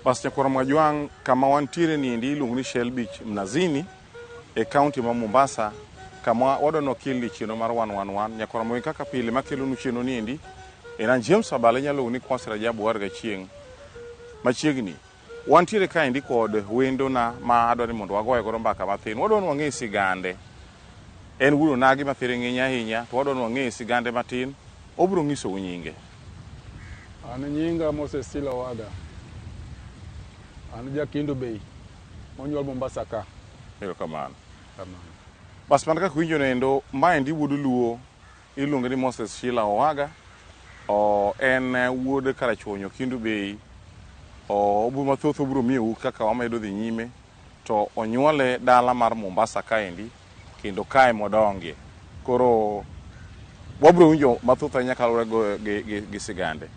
Bas nyakwar Mwajwang' kama wantiere niendi iluongo ni Shell Beach Mnazini e kaunti ma Mombasa kama wadwa ni wakelni chenro mar 111 nyakwar Ramogi kaka pile makelonu chenro niendi en an James Abala inyalo luongo ni Kwasi Rajabu war gachieng' machiegni wantiere kaendi kod wendona ma adwa ni mondo wagoye godo mbaka mathin wadwa ni wang'e sigande en wuon onagi ma thiring'iny ahinya to wadwa ni wang'e sigande matin obiro nyisou nyinge An nyinga Moses Sila Owaga. An ja Kendu Bay monyuol Mombasa ka. Erokamano. Kamano. Bas mana kaka winjo nendo, maendi wuod Luo iluonge ni Moses Sheila Owaga. O, en wuod Karachuonyo Kendu Bay. O, obiro mathoth obiro miyou kaka wamedo dhi nyime. To onyuole dala mar Mombasa kaendi kendo kae modongie. Koro wabiro winjo mathoth ahinya kaluwore gi sigande.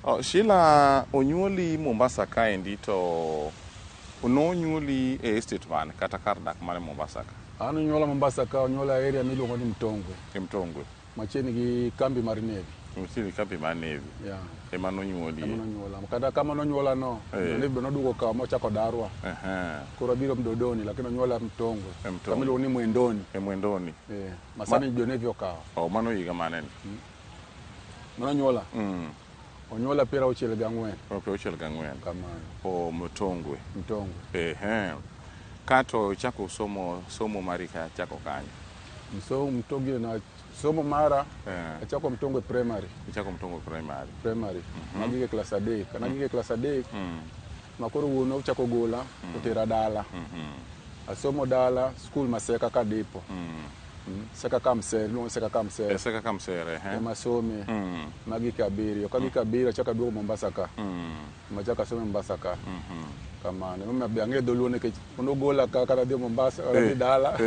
O, Sheila onyuoli Mombasa kaendi to nonyuoli e estate mane kata kar dak mane Mombasa ka? An onyuola Mombasa ka, onyuola e area miluongo ni Mtongwe, E Mtongwe. machiegni gi kambi mar Navy. Machiegni gi kambi mar Navy. Yeah. Ema nonyuolie. Ema nonyuola. Kata kama nonyuola no, Eh. Navy be noduogo kawa mochako darwa. Koro abiro Mdodoni, lakini onyuola Mtongwe. E Mtongwe. Kama iluongo ni Mwendoni. E Mwendoni. Eh, masani jo Navy okawo. Oh, mano higa mane ni? Mano onyuola? Onyuola 64. Oh, 64. Kamano. Oh, Mtongwe. Mtongwe. Ehe. Kato ichako somo somo mari ka chako kanyo. Mso Mtongwe na somo mara achako Mtongwe primary. Ichako Mtongwe primary. Primary. Magige klas 3. Kana gige klas 3. Makoro wuon ochako gola otera dala. Asomo dala school Maseka Kadipo. Seka Kamsere, iluongo ni Seka Kamsere. E Seka Kamsere, ehe. Ema some. Magike 7. Kagike 7 achako aduogo Mombasa ka. Machako asome Mombasa ka. Kamano. Emomiyo be ang'eyo dholuo nikech nogola ka kata adhi Mombasa, kata adhi dala.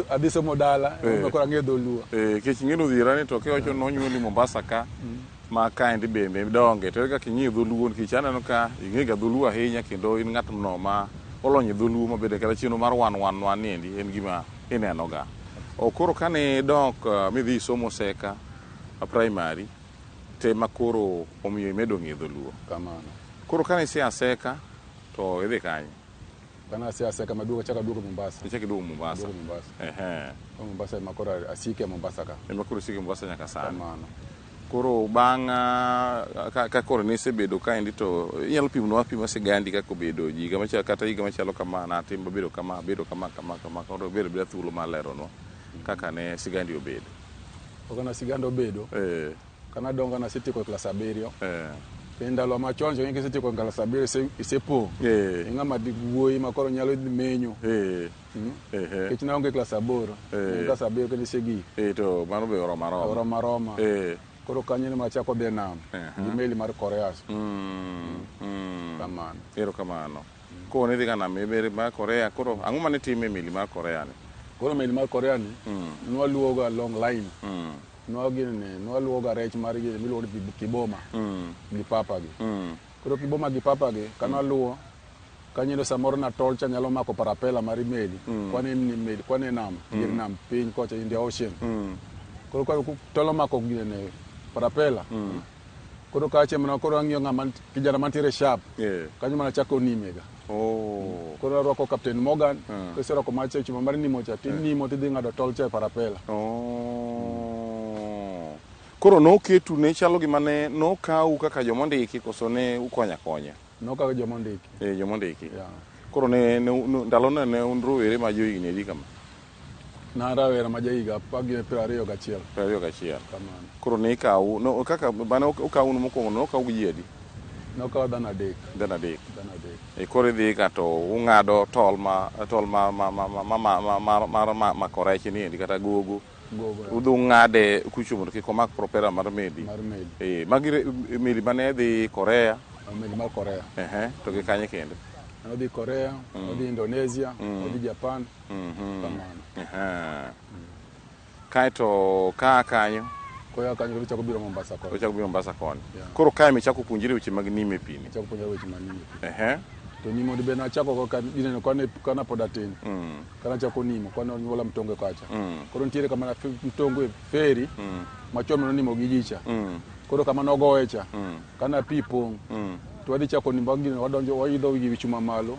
Adhi somo dala, emomiyo koro ang'eyo dholuo. Nikech ing'e ni odhiera ni to kiwacho ni nonyuoli Mombasa ka, ma kaendi bende idonge, to ere kaka ing'eyo dholuo nikech aneno ka ing'e ga dholuo ahinya kendo in ng'at no ma olony e dholuo mabende kata chenro mar wan wan wan niendi en gima ineno ga. O koro kane idok midhi isomo Seka primary, te ma koro omiyo imedo ng'eyo dholuo. Kamano. Koro kane isea Seka to idhi kanye? Kane asea Seka maduogo achako aduogo Mombasa. Ichako iduogo Mombasa. Aduogo Mombasa. Ehe. Koro Mombasa ema koro asike Mombasa ka. Ema koro isike Mombasa nyaka sani. Kamano. Koro bang' ka koro nisebedo kaendi to inyalo pimonwa apima sigandi kaka obedo higa machalo kata higa machalo kama natimo abedo kama abedo kama kama kama koro ibedo abeda thuolo mar leronwa kaka ne sigandi obedo. Kaka na siganda obedo. Kana dongo nasetieko e klas 7. E ndalo machon cha kisetieko e klas 7 isepong'. Ing'ama wuoyi ma koro nyalo dhi menyo. Nikech naonge klas 8. Klas 7 kendo isegik. To mano be oromo aroma. Oromo aroma. Koro kanyo ema achako dhi e nam gi meli mar Korea. Kamano. Erokamano. Koro nidhi ga nam e meli mar Korea. Koro ang'o mane itimo e meli mar Korea ni? Koro meli mar Korea ni nwaluwo ga long line. Nwaluwo ga rech mar gini miluongo ni kiboma gi papa gi. Koro kiboma gi papa gi kanwaluwo kanyo samoro na tol cha nyalo mako parapela mar meli. Kwane ni meli, kwane nam, dier nam piny kocha India Ocean. Koro ka tol omako gine parapela. Koro kache mana koro ang'iyo ng'ama kijana mantiere sharp. Kanyo mana chako nime ga. Koro arwako Captain Morgan, kiserwako macha chuma mar nimo cha, tinimo tidhi ng'ado tol cha e parapela. Koro noketu ne chalo gima ne nokau kaka joma ondiki koso ne ukonyo akonya? Nokaw joma ondiki. Joma ondiki. Yeah. Koro ne ndalono ne un rowere ma johigni adi kama? Na rawera ma jahiga 21. 21. Kamano. Koro ne ikau, no, kaka mane okau mokwongo nokau gi ji adi? Nokaw dhano 3. Dhano 3. Dhano 3. Koro idhi ka to ung'ado tol ma tol ma ma ma ma ma ma ma mar mako rech ni endi kata gogo. Gogo. Udhi ung'ade kucho mondo kik omak propeller mar meli. Mar meli. Magi meli mane dhi Korea. Meli mar Korea. To gi kanye kendo? Odhi Korea, odhi Indonesia, odhi Japan. Kamano. Kaeto ka kanyo Koya kanyo koro ichako biro Mombasa koni. Ochako biro Mombasa koni. Yeah. Koro kae michako puonjri weche mag nimo e pi ni. Achako puonjra weche mag nimo e pi. Ehe. To nimo be nachako go ka ineno kane kana pod atin. Kana achako nimo kane onyuola Mtongwe kacha. Koro nitiere kama na Mtongwe ferry machon mane onimo gi ji cha. Koro kama nogoye cha. Kana pi pong'. To wadhi chako nimo gini wadonjo waidho wi chuma malo.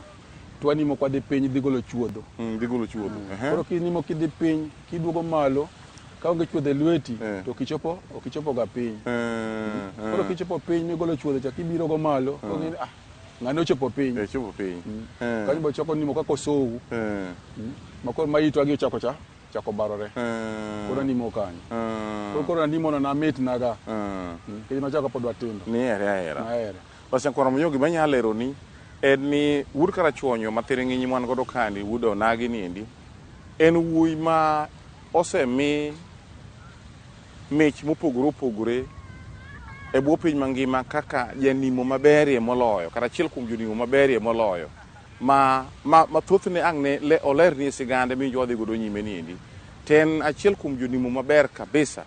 To wanimo kwadhi piny dhi golo chuodho. Dhi golo chuodho. Koro kinimo kidhi piny kiduogo malo kaonge chuodho e lweti to ok ichopo ga piny. Koro kichopo piny migolo chuodho cha kibiro go malo koro ng'eni ah ng'ane ochopo piny. Chopo piny. Kanyo bo chako nimo kaka osou. Ma koro maitwa gi ochako cha chako barore. Koro nimo kanyo. Koro nimo no namit naga. Nikech nachako pod watindo. Nihere ahera. Nahere. Bas nyakwara Monyogi gima anyalo lero ni en ni wuod Karachuonyo ma thiring'inyi mwan godo kandi wuod Onagi niendi en wuoyi ma osemi mich mopogore opogore e bwo piny mangima kaka janimo maberie moloyo kata achiel kuom jonimo maberie moloyo ma thothne ang' ne olerni e sigande miwinjo wadhi godo nyime niendi. To en achiel kuom jonimo maber kabisa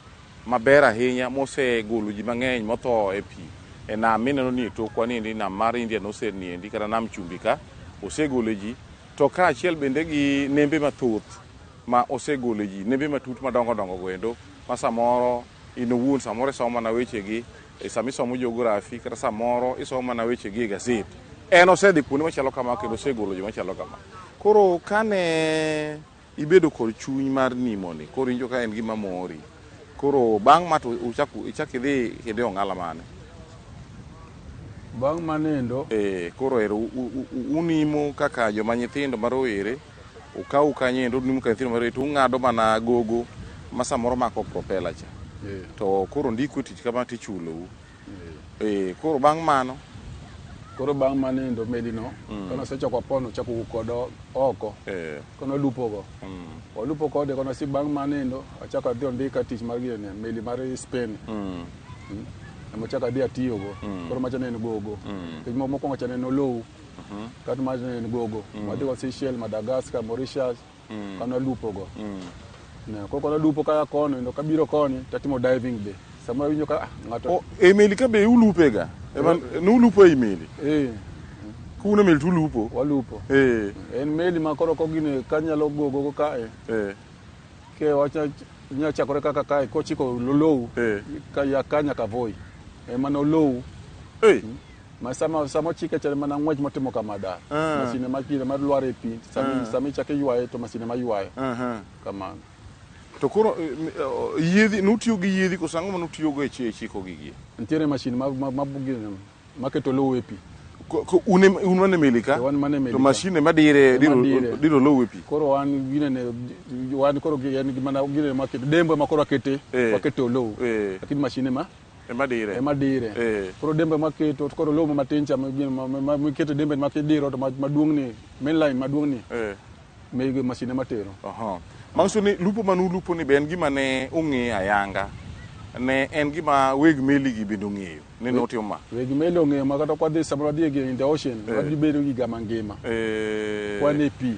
maber ahinya mosegolo ji mang'eny motho e pi e nam mineno ni e tokwa niendi nam mar Indian Ocean niendi kata nam chumbi ka osegolo ji to kaachiel bende gi nembe mathoth ma osegolo ji nembe matut madongo dongo goendo ma samoro in owuon samoro isomo mana wechegi sama isomo geography kata samoro isomo mana wechegi e gazet. En osedhi kuonde machalo kama kendo osegolo joma chalo kama. Koro kane ibedo kod chuny mar nimo ni koro iwinjo ka en gima mori. Koro bang' ma to ichak idhi kendo e ong'ala mane? Bang' manendo Koro ero unimo kaka joma nyithindo ma rowere ukaw kanyo endo unimo kaka nyithindo ma rowere to ung'ado mana gogo ma samoro mako propeller cha. To koro ndiku e tich kama tichulou. Koro bang' mano koro bang' manendo meli no kane osechako wapono chako wuok kod oko. Kono lupo go. Walupo kode kono si bang' manendo achako adhi ondika tich mar gine meli mar Spain. Ema achako adhi atiyogo. Koro macha ne en gogo. Nikech mokwongo cha ne en olou. Kato macha ne en gogo. Wadhi go Seychelles, Madagascar, Mauritius. Kano walupo go. Koro kono lupo kaya kono endo kabiro koni tatimo diving be. Samoro awinjo ka ng'ato e meli ka be ulupe ga? Nulupo ei meli? Kun e meli to ulupo? Walupo. En meli ma koro kogine kanyalo gogo kae. Ke wacha nyalo chakore kaka kae kochiko lou. Ka ya ka nyaka Voi. Ema nolou. Ma sama ochike chal mana ng'wech motimo kama dar. Masine ma kinde mar lwar e pi. Sama ichako iywaye to masine ma ywaye. Kamano. To koro yiedhi nutiyo gi yiedhi koso ang'o manutiyogo e chiko gigi? Nitiere mashin ma maketo lowo e pi. Un mane meli ka? Wan mane meli To mashin ema dire diro lowo e pi. Koro wan ginene wan koro en mana ginene maketo dembo ema koro wakete waketo lowo. Lakini mashin ema dire. Ema dire. Koro dembo maketo koro lowo matin cha miketo dembe makidiro to maduong' ni main line maduong' ni. Mege mashin ema tero. Manyiso ni lupo manulupo ni be en gima ne ong'e ayanga. Ne en gima weg meli gi bende ong'eyo ni notimo ma. Weg meli ong'eyo ma kata kwadhi samoro wadhi in the ocean wadhi bedo higa mangima. Wan e pi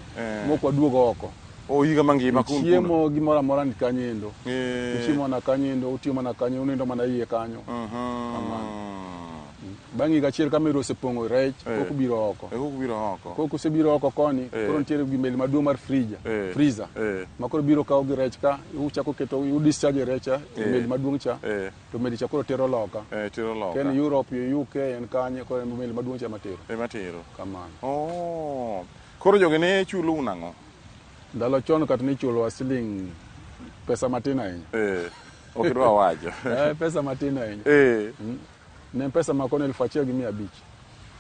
mok waduogo oko. O higa mangima kun chiemo gimoro amora ni kanyo endo. Uchiemo mana kanyo endo, utiyo mana kanyo, unindo mana iye kanyo. Bang' higa achiel ka meli osepong'o rech, kok biro oko. Kok biro oko. Kok osebiro oko koni, koro nitiere gi meli maduong' mar freezer. Ma koro biro kawo gi rech ka, uchako keto, u discharge rech e meli maduong' cha. To meli cha koro tero loka. Tero loka. En Europe, UK, en kanye, koro en meli maduong' cha matero. Ema tero. Kamano. Koro jogi ne chulou nang'o? Ndalo chon kata nichulowa siling pesa matin ahinya. Ok idwa wacho. Pesa matin ahinya. Ne pesa ma kono 1,500.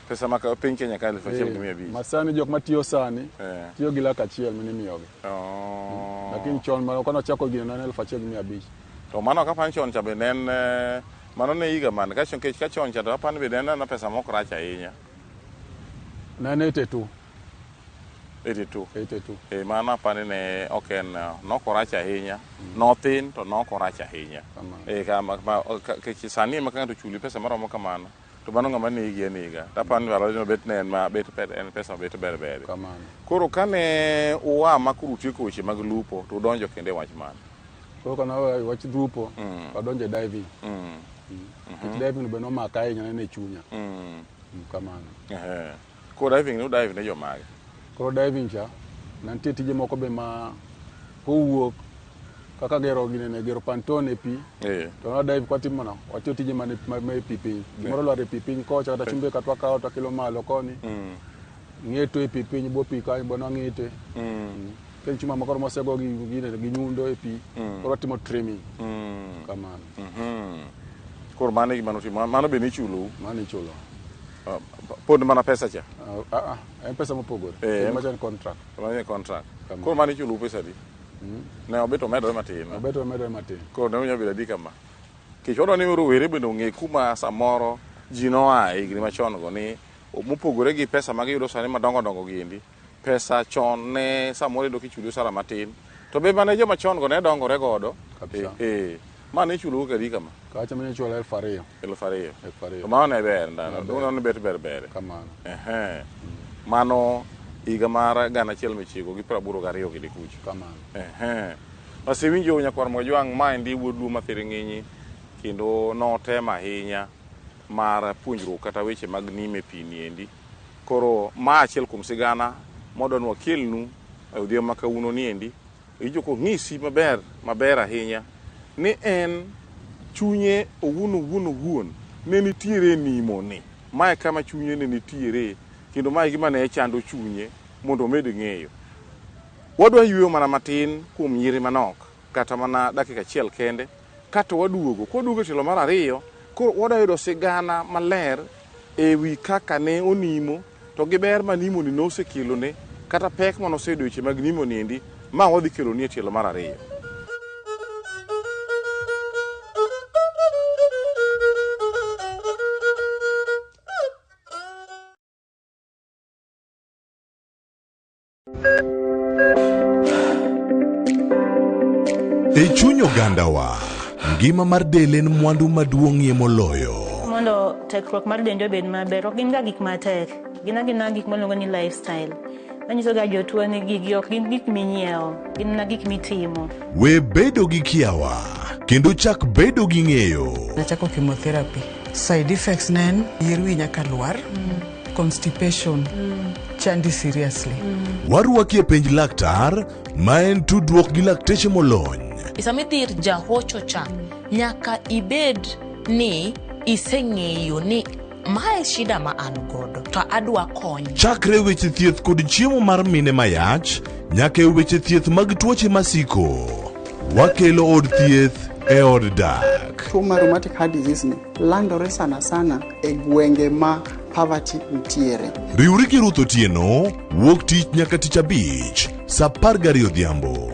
Pesa ma piny Kenya ka 1,500. Ma sani jok matiyo sani tiyo gi 100,000 mane imiyogi. Lakini chon ma kono chako gino ne en 1,500. To mano kapani chon cha bende en mano ne higa mane? Ka chon ka chon cha to apani bende en pesa mok rach ahinya. Ne en 82. 82. 82. Mano apani ne ok en nok orach ahinya. Nothin to nok orach ahinya. Kech sani ema ka ng'ato ochuli pesa maromo kamano to mano ng'ama negi anega. To apani ndalo bet ne en ma bet en pesa mabet ber ber. Koro kane ua ma koro utieko weche mag lupo to udonjo kendo e wach mane? Koro kane wawe wach lupo wadonjo e diving. Nikech diving be nomaka ahinya ne chunya. Kamano. Koro diving ne udive ne jomage? Koro diving cha, ne nitie tije moko be ma kowuok Kaka gero ginene, gero pontoon e pi. To na dive kwatimo no, watiyo tije man ma e pi piny. Gimoro olwar e pi piny kocha kata chumbe kata wakawo to wakelo malo koni. Ng'eto e pi piny bwo pi kanyo bo nwang'ete. Ka en chuma moro mosego gi ginene gi nyundo e pi. Koro watimo trimming. Kamano. Koro mano e gima nutimo. Mano be nichulou? Mano ichulo. Pod mana pesa cha? En pesa mopogore. Macha en contract. Mano en contract. Koro mano ichulou pesa adi? Ne obet omedore matin. Obet omedore matin. Koro ne onyalo bedo adi kama? Nikech wadwa ni rowere bende ong'e kuma samoro ji noa e higni machon go ni mopogore gi pesa ma giyudo sani madongo dongo gi endi, pesa chon ne samoro iyudo kichuli osara matin. To be mane joma chon go ne dongore godo. Kabisa. Ma ne ichulo adi kama? Kacha mane ichulo 2000. 2000. 2000. To mano ne ber ndalo. Dono ne bet ber ber. Kamano. Mano higa mar 1982 gi kucho. Kamano. Asewinjo nyakwar Mojwang' maendi wuod Luo Mathiring'inyi kendo notemo ahinya mar puonjruok kata weche mag nime pi niendi. Koro ma achiel kuom sigana modwa ni wakelnu e odhiambo ma kawuono niendi. Iwinjo kong'isi maber maber ahinya ni en chunye owuon owuon owuon ne nitiere e nimo ni. Mae kama chunye ne nitiere kendo mae gima ne chando chunye mondo omed ng'eyo. Wadwa yueyo mana matin kuom nyiri manok kata mana dakika achiel kende kato waduogo. Kwaduogo e tielo mar ariyo, koro wadwa yudo sigana maler e wi kaka ne onimo to gi ber ma nimo ni nosekelone kata pek mane oseyudo weche mag nimo ni endi ma wadhi keloni e tielo mar ariyo. E chuny ogandawa, ngima mar del en mwandu maduong'ie moloyo. Mondo tekruok mar dendi obed maber, ok gin ga gik matek. Gin agina gik miluongo ni lifestyle. Manyiso ga jotuo ni gigi ok gin gik minyiewo, gin mana gik mitimo. We bedo gi kiawa, kendo chak bedo gi ng'eyo. Nachako chemotherapy. Side effects ne en yier wi nyaka lwar, constipation, chandi seriously. Warwaki e penj laktar, ma en tudruok gi lakteche molony. Sama idhi ir jahocho cha, nyaka ibed ni iseng'eyo ni mae shida ma an godo to adwa kony. Chakre weche thieth kod chiemo mar mine mayach, nyaka e weche thieth mag tuoche masiko. Wakelo od thieth e od dak. Tuo mar rheumatic heart disease ni landore sana sana e gwenge ma poverty nitiere. Riwri gi Ruth Otieno, wuok tich nyaka tich abich, saa 12 odhiambo.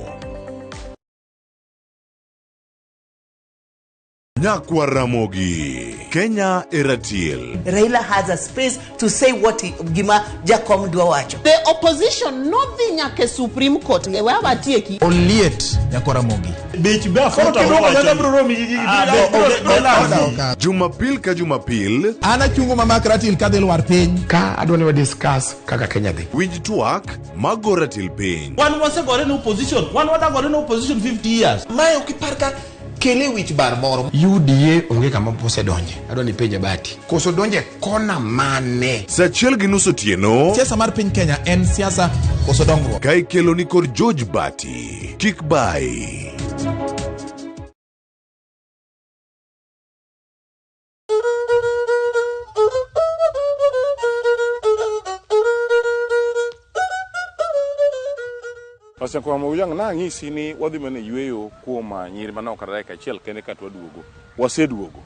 Nyakwar Ramogi, Kenya e ratiel. Raila has a space to say what he, gima Jakom dwa wacho. The opposition nodhi nyaka e Supreme Court. We watieki. Oliet nyakwar Ramogi. Jumapil ka Jumapil. An achungo mamak ratil kadhi lwar piny. Ka adwa ni wa discuss kaka Kenya dhi. Winj twak mago ratil piny. Wan wasegore ne opposition. Wan wadagore ne opposition 50 years. Mae ok ipar ka kele wich bar moro. UDA onge kama osedonje. Adwa ni penje Bati. Koso donje kona mane? Saa 1:30 otieno. Siasa mar piny Kenya en siasa koso dongruok. Ka ikelo ni kod George Bati. Kik bai. Pastor Mojang na ang'isi ni wadhi mana yueyo kuom nyiri manok kata dakika achiel kende kato waduogo. Waseduogo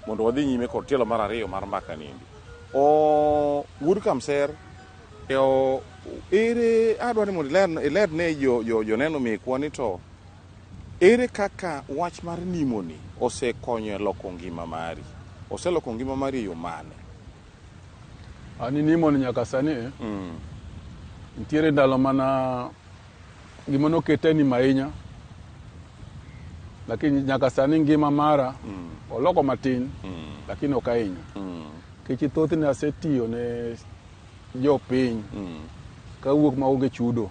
mondo wadhi nyime kod tielo mar ariyo mar mbaka niendi. O wuod Kamser ere adwa ni mondo iler ne joneno mekwa ni to ere kaka wach mar nimoni osekonyo e loko ngima mari? Oseloko ngima mari e yo mane? Ani nimoni nyaka sani nitiere ndalo mana gima nokete ni ahinya, lakini nyaka sani ngima mara oloko matin, lakini ok ahinya. Nikech thothne asetiyo ne jopiny kawuok maonge chudo.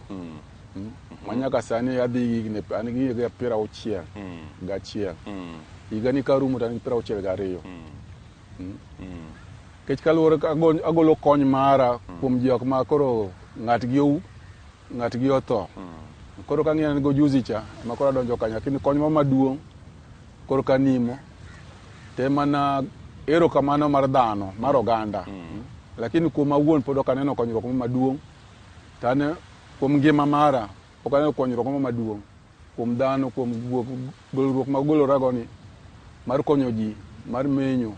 Ma nyaka sani adhi higni an gi higa 61. Higani karumo to an gi 62. Nikech kaluwore agolo kony mara kuom jok ma koro ng'atgi otho. Koro ka ng'iyo an gi ojuzi cha ema koro adonjo kanyo lakini kony ma maduong' koro ka nimo te mana erokamano mar dhano mar oganda. Lakini kuom awuon pod ok aneno konyruok mo maduong' to an kuom ngima mara pok aneno konyruok mo maduong' kuom dhano kuom golruok ma golorago ni mar konyo ji mar menyo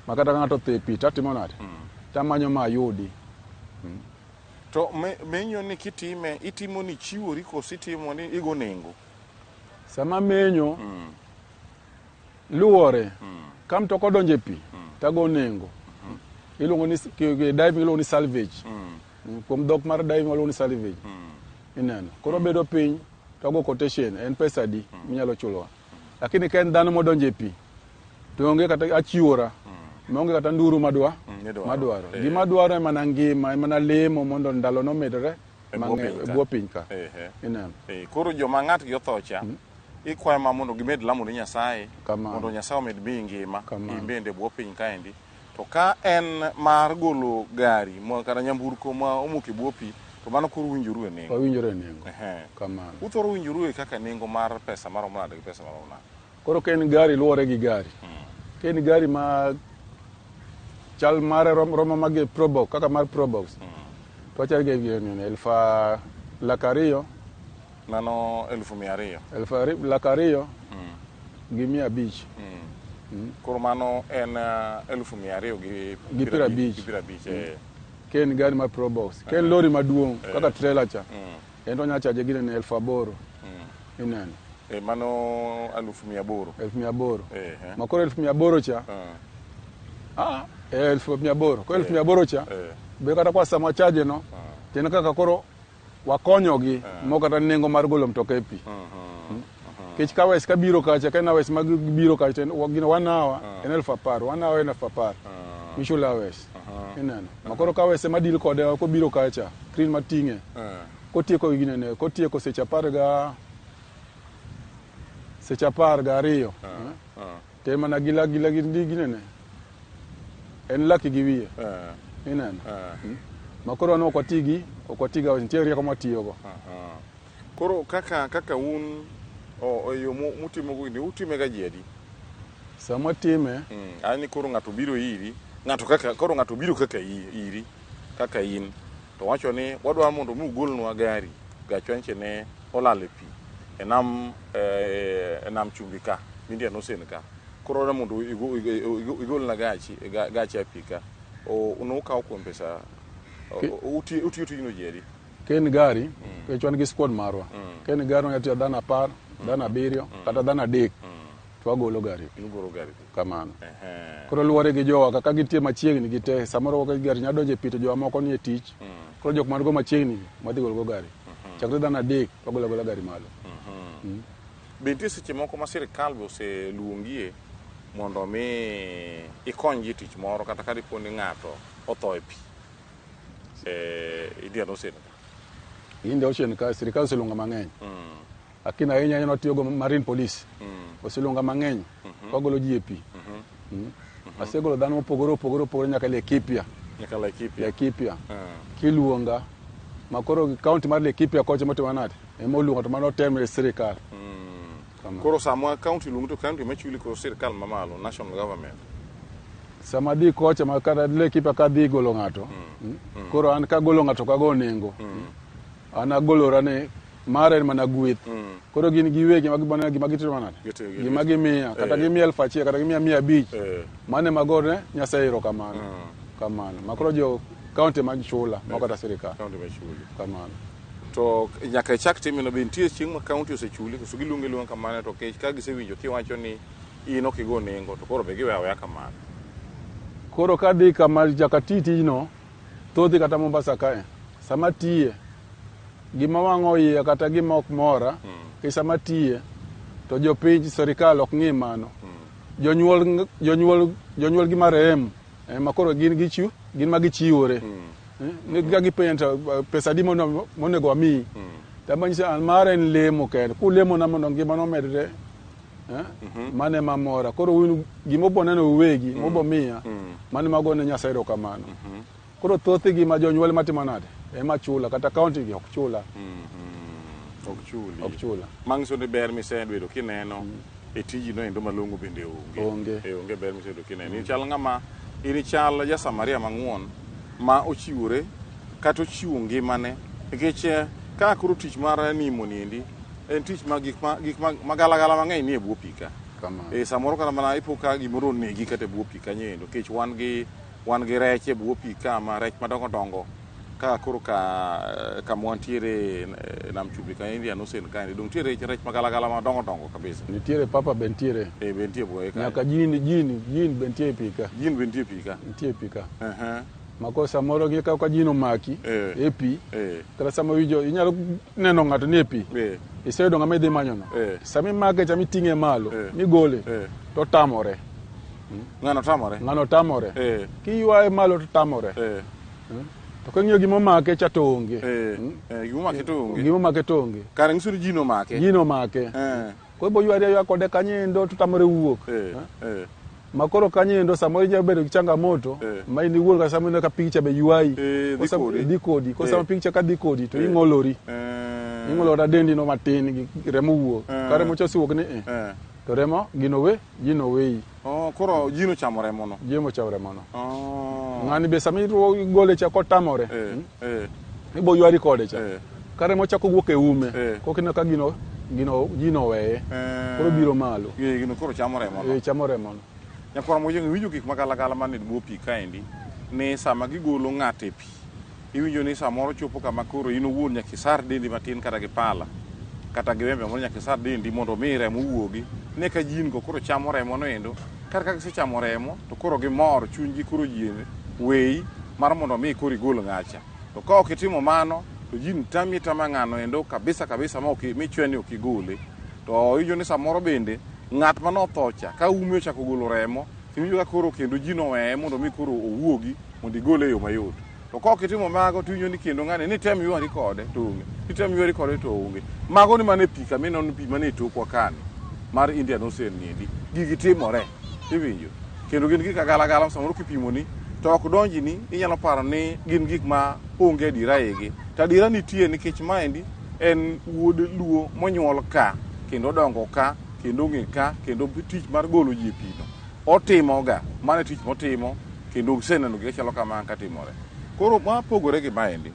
ma kata ka ng'ato otho e pi tatimo nade tamanyo ma ayudi. To menyo ni kitime itimo ni chiwori koso itimo ni igo nengo? Sama menyo luwore ka mtoka odonjo e pi tago nengo. Iluongo ni diving iluongo ni salvage. Kuom dhok mar diving waluongo ni salvage. Ineno. Koro bedo piny tago quotation en pesa adi minyalo chulowa. Lakini ka en dhano modonjo e pi to onge kata achiwora maonge kata nduru madwa madwaro. Gima dwaro en mana ngima en mana lemo mondo ndalo nomedre mang'eny e bwo piny ka. Ineno. Koro joma ng'atgi otho cha ikwayo ma mondo gimed lamo ne Nyasaye mondo Nyasaye omed miyi ngima in bende e bwo piny kaendi. To ka en mar golo gari kata nyamburko ma omoko e bwo pi to mano koro uwinjoru e nengo. Wawinjore e nengo. Kamano. Uthoro winjoru e kaka nengo mar pesa maromo nade gi pesa maromo nade? Koro ka en gari luwore gi gari. Ka en gari ma chal mare romo mag Probox kaka mar Probox. To wachal gi 200,000. Mano 200,000. 200,000 gi 500. Koro mano en 250,000 gi 50. Ka en gari mar Probox. Ka en lori maduong' kaka trailer cha. En to onyalo chaje gine 8,000. Ineno. Mano 800,000. 800,000. Ma koro 800,000 cha. 800,000. Koro 800,000 cha. Be kata kwa sama chaje no. Tena kaka koro wakonyogi mo kata nengo mar golo mtoka e pi. Kech ka wes ka biro kacha ka na wes mag biro kacha gino 1 hour en 10,000 1 hour en 10,000. Michulo awes. Ineno. Ma koro ka wes ema deal kode kobiro kacha crane mating'e. Kotieko ginene kotieko seche 12. Te mana gila gila ginene. En laki gi wiye. Ineno. Ma koro wan ok watigi nitie rieko mwatiyogo. Koro kaka un yo mutimogo ni utime ga ji adi? Sama time ani koro ng'ato biro iri, ng'ato kaka koro ng'ato biro kaka iri, kaka in to wacho ni wadwaro mondo mi ugolnwa gari, gachwa nche ne olal e pi e nam chumbi ka, Indian Ocean ka. Koro wadwaro mondo igolna gachi e pi ka. Ukawo kuom pesa utiyo tijno ji adi? Ka en gari, nikech wan gi squad marwa. Ka en gari wanyalo tiyo dhano 10, dhano 7, kata dhano 3. To wagolo gari. Ugolo gari. Kamano. Koro luwore gi jowa kaka gintie machiegni gi te. Samoro gari nyalo donjo e pi to jowa moko nie tich. Koro jok man go machiegni wadhi golo go gari. Chakre dhano 3 wagolo agola gari malo. Be nitie seche moko ma sirikal be oseluongie mondo mi ikony ji tich moro kata ka dipo ni ng'ato otho e pi Indian Ocean? Indian Ocean ka sirikal oseluonga mang'eny. Lakini ahinya ahinya watiyogo Marine Police. Oseluonga mang'eny wagolo ji e pi. Asegolo dhano mopogore opogore nyaka Laikipia. Nyaka Laikipia. Laikipia. Kiluonga ma koro county mar Laikipia kocha motimo nade? Ema oluonga to mano otem e sirikal. Koro sama county luongi to county machuli koro sirikal mamalo, national government. Sama dhi kocha ma kata Laikipia ka dhi golo ng'ato. Koro an kagolo ng'ato kago nengo. An agolora ne mara en mana gweth. Koro gin giwegi ma gima gitimo nade? Gima gimiya kata gimiya 1,000 kata gimiya 500. Mano ema agone Nyasaye erokamano. Kamano. Ma koro jo county ma chula ma kata sirikal. County ma chuli. Kamano. To nyaka ichak timeno be nitie chieng' ma county osechuli koso giluongi aluonga kamano to ka gisewinjo kiwacho ni in ok igo nengo to koro be giweyo aweya kamano. Koro kadhi kama nyaka ti tijno thothi kata Mombasa kae sama tiye gima wang'o iye kata gima ok mora e sama tiye to jopiny sirikal ok ng'i mano. Jonyuol gi marehemu ema koro gin gichiw gin ma gichiwore. Ka gipenjo to pesa adi monego amiyi. To amanyiso an mara en lemo kende. Kulemona mondo ngimana omedre mano ema mora. Koro un gima ubo neno uwegi mubo miya mano ema agone Nyasaye erokamano. Koro thothgi ma jonyuol matimo nade ema chula kata county gi ok chula. Ok chuli. Ok chula. Manyiso ni ber misebedo kineno e tiji no endo malong'o bende onge. Onge. E onge ber misebedo kineno. In chal ng'ama in chal ja Samaria mang'won ma ochiwore kata ochiwo ngimane nikech ka koro tich mar nimo niendi en tich ma gik ma gik ma magalagala mang'eny nie bwo pi ka. Kamano. E samoro kata mana ipo ka gimoro onegi kata e bwo pi kanyo endo nikech wan gi wan gi rech e bwo pi ka ma rech madongo dongo ka koro ka kama wantiere nam chumbi ka Indian Ocean kaendi dong nitie rech rech magalagala madongo dongo kabisa. Nitiere papa be nitiere. E be nitie bwoye kanyo. Nyaka jin jin jin be nitie e pi ka. Jin be nitie e pi ka. Nitie e pi ka. Uh-huh. Mako samoro gi ka jin omaki Eh. e pi Eh. kata sama winjo inyalo neno ng'ato ni e pi. Eh. Iseyudo ng'ama idhi manyono. Eh. Sama imake cha miting'e malo Eh. migole Eh. to tamore. Ng'ano tamore? Ng'ano tamore. Eh. Kiywaye malo to tamore. Eh. To king'iyo gima omake cha to onge. Eh. Eh, gima omake to onge. Gima omake to onge. Kare nyiso ni jin omake. Jin omake. Eh. Koro ibo ywari aywa kode kanyo endo to tamore wuok. Eh. Eh. Ma koro kanyo endo samoro inyalo bedo gi changamoto Eh. ma in iwuon kata sama ineno ka pigi cha be ywayi. Eh, dhi Koro kodi. Dhi kodi. Koro Eh. sama pigi cha ka dhi kodi to Eh. ing'olori. Eh. Ing'olo kata dendi no matin gi remo wuok. Eh. Ka remo cha osewuok ni eh. Eh. To remo gino we gino weyi. Oh, koro jin ochamo remo no. Jin ochamo remo no. Oh. Ng'ani be sama igole cha kotamore. Eh. Eh. Ibo ywari kode cha. Eh. Ka remo chako wuok e ume. Eh. Kok ineno ka gino gino gino oweye. Eh. Koro biro malo. Eh, gino koro chamo remo no. Eh, chamo remo no. Nyakwar Mojong iwinjo gik magalagala man e bwo pi kaendi ni sama gigolo ng'ato e pi iwinjo ni samoro chopo kama koro in owuon nyaka isar dendi matin kata gi pala kata gi wembe moro nyaka isar dendi mondo mi remo wuogi ne ka jin go koro chamo remo no endo kar ka gisechamo remo to koro gimor chunygi koro yie weyi mar mondo mi koro igol ng'acha to ka ok itimo mano to jin tami tama ng'ano endo kabisa kabisa ma ok michwe ni ok igole to iwinjo ni samoro bende ng'at manotho cha ka ume ochako golo remo iwinjo ka koro kendo jin oweye mondo mi koro owuogi mondo igole e yo mayot to ka ok itimo mago to iwinjo ni kendo ng'ani ni tem ywari kode to onge ni tem ywari kode to onge mago ni mana e pi kama ineno pi mane e tokwa kani mar Indian Ocean niendi gigi timore iwinjo kendo gin gik agalagala samoro kipimoni to ok donjni inyalo paro ni gin gik ma onge adiera igi to adiera nitie nikech maendi en wuod luo monyuol ka kendo odongo ka kendo ong'e ka kendo tich mar golo ji e pi no otimoga mano e tich motimo kendo oseneno gik machalo kama katimore koro mapogore gi maendi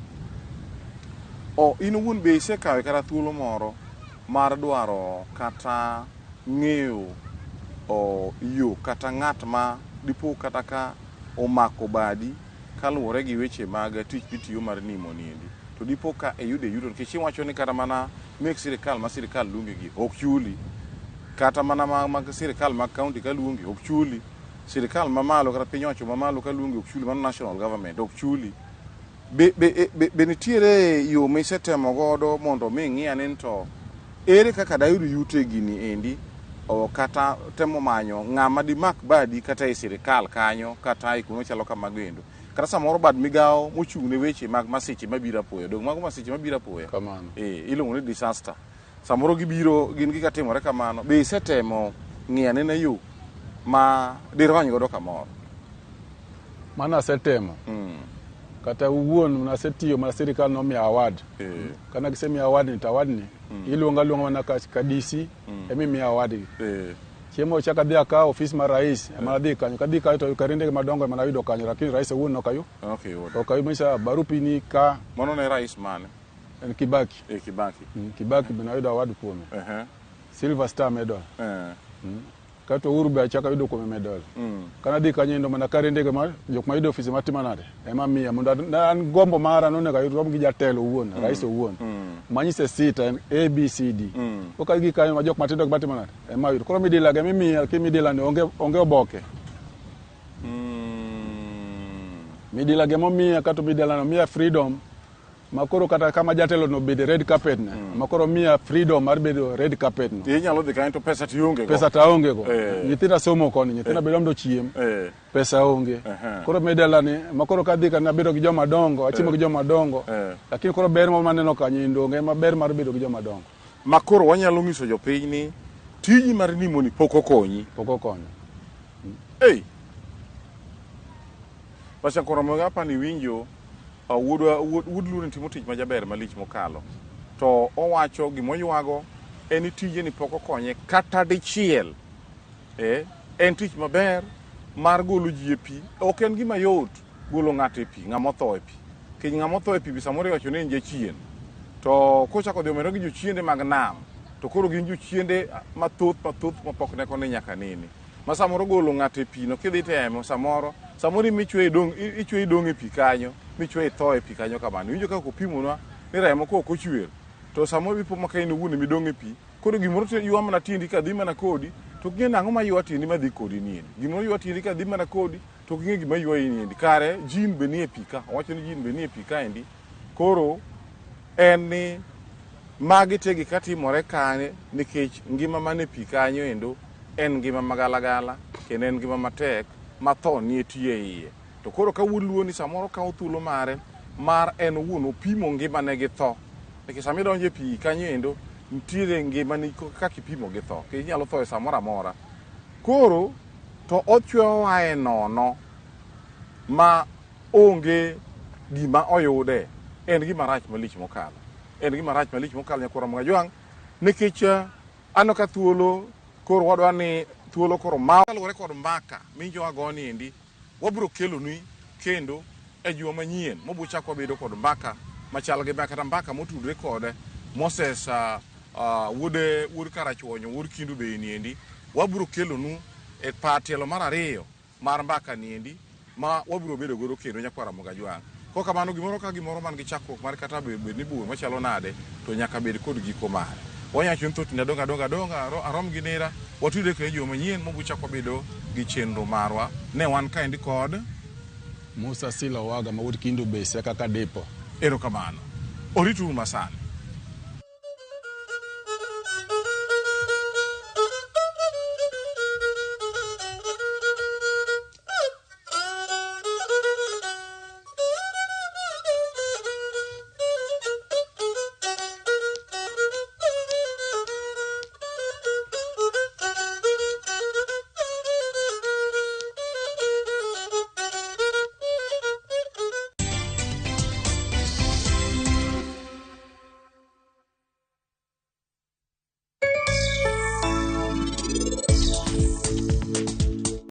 o in owuon be isekawe kata thuolo moro mar dwaro kata ng'eyo o yo kata ng'at ma dipo kata ka omako badi kaluwore gi weche mag tich mitiyo mar nimo niendi to dipo ka iyudo yuto nikech iwacho ni kata mana mek sirikal ma sirikal luongi gi ok chuli kata mana mag sirikal mag kaunti ka luongi ok chuli sirikal mamalo kata piny owacho mamalo ka luongi ok chuli mano national government ok chuli be nitiere yo misetemo godo mondo mi ing'i ane ni to ere kaka dayud yuto e gini endi o kata temo manyo ng'ama dimak badi kata e sirikal kanyo kata e kuonde machalo kamago endo kata samoro bad migawo mochung' ne weche mag masiche mabiro apoya dong mago masiche mabiro apoya Kamano. eh iluongo ni disaster samoro gibiro gin gika timore kamano be isetemo ng'iyo anena yo ma dirony godo kamoro Mano asetemo. Kata wuon nasetiyo ma sirikal nomiya award. Eh. Kana gisemiya award ni to award ni iluonga aluonga mana ka DC ema imiya award gi. Eh. Chiemo chak adhi akawo ofis mar rais ema adhi kanyo. Kadhi kanyo to karinde madongo ema nayudo kanyo lakini rais owuon ok ayu. Okay, yudo. Ok ayu manyisa barupi ni ka mano ne rais mane en Kibaki. e Kibaki Kibaki be nayudo award kuome. uh-huh. Silver Star Medal. eh. Kato Uhuru be achako ayudo kuome medal. Kana adhi kanyo endo mana karinde ma jok mayudo ofise matimo nade ema miya mondo an gombo mara nonego ayud rom gi jatelo owuon, rais owuon. Manyise sita en A B C D. Koka gi kanyo ma jok matindo gi matimo nade ema ayudo. Koro midila gi emiya lakini midila ni onge oboke. Midila gi emomiya kato midila no miya freedom ma koro kata kama jatelo no bede red carpet ne ma koro miya freedom mar bedo red carpet no. Inyalo dhi kanyo to pesa to ionge go. Pesa to aonge go. Eh. Nyithinda somo koni, nyithinda be mondo ochiem. Eh. Pesa onge. Koro midala ni ma koro kadhi kana bedo gi joma dongo, achiemo gi joma dongo. Eh. Lakini koro ber ma maneno kanyo endo onge ma ber mar bedo gi joma dongo. Ma koro wanyalo nyiso jopiny ni tiji mar nimo ni pok okonyi. Pok okonyo. Ei. Pasha koro moga apa ni winjo wuod Luo ni timo tich majaber malich mokalo. To owacho gima oywago en ni tije ni pok okonye kata dichiel. Eh, en tich maber mar golo ji e pi. Ok en gima yot golo ng'ato e pi, ng'ama otho e pi. Nikech ng'ama otho e pi be samoro iwacho ni en jachien. To kochako odhi omedore gi jochiende mag nam, to koro gin jochiende mathoth mathoth mapok ne koni nyaka nene. Ma samoro golo ng'ato e pi no kidhi temo samoro, samoro in michwe idong' ichwe idong' e pi kanyo, michwe itho e pi kanyo kamano. Iwinjo kaka opimonwa ni remo ka ok ochwer, to samoro ipo ma ka in owuon ema idong' e pi, koro gimoro to ywa mana tiendi ka dhi mana kodi, to ok ing'e ni ang'o ma ywa tiendi madhi kodi ni endi. Gimoro ywa tiendi ka dhi mana kodi, to ok ing'e gima ywayi ni endi. Kare jin be nie pi ka, owacho ni jin be nie pi kaendi. Koro en ni magi te gik katimore kanye nikech ngima man e pi kanyo endo en ngima magalagala kendo en ngima matek ma tho nietie e iye. To koro ka wuod Luo ni samoro kawo thuolo mare mar en owuon opimo ngimane gi tho. Nikech sama idonjo e pi kanyo endo nitiere ngimani kaka ipimo gi tho. Nikech inyalo tho e samoro amora. Koro to ochweyowa e nono ma onge gima oyude. En gima rach malich mokalo. En gima rach malich mokalo nyakwar Ramogi Ajwang' nikech aneno ka thuolo koro wadwa ni thuolo koro ma kaluwore kod mbaka minjo wago ni endi wabiro keloni kendo e juma manyien mabiro chak wabedo kod mbaka machal gi ma kata mbaka motudore kod Moses wuod wuod Karachuonyo wuod Kindu Bay ni endi wabiro kelonu e par tielo mar ariyo mar mbaka ni endi ma wabiro bedo godo kendo nyakwar Ramogi Ajwang'. Kok kamano gimoro ka gimoro man gi chakruok mar kata bed ni bor machalo nade to nyaka bed kod giko mare. Wanya wacho ni thothne adong' adong' adong' arom gi nera watudre kendo e juma manyien mabiro chak wabedo gi chenro marwa. Ne wan kaendi kod Musa Sila Owaga ma wuod Kindu Bay Seka Kadipo. Erokamano. Orituru masani.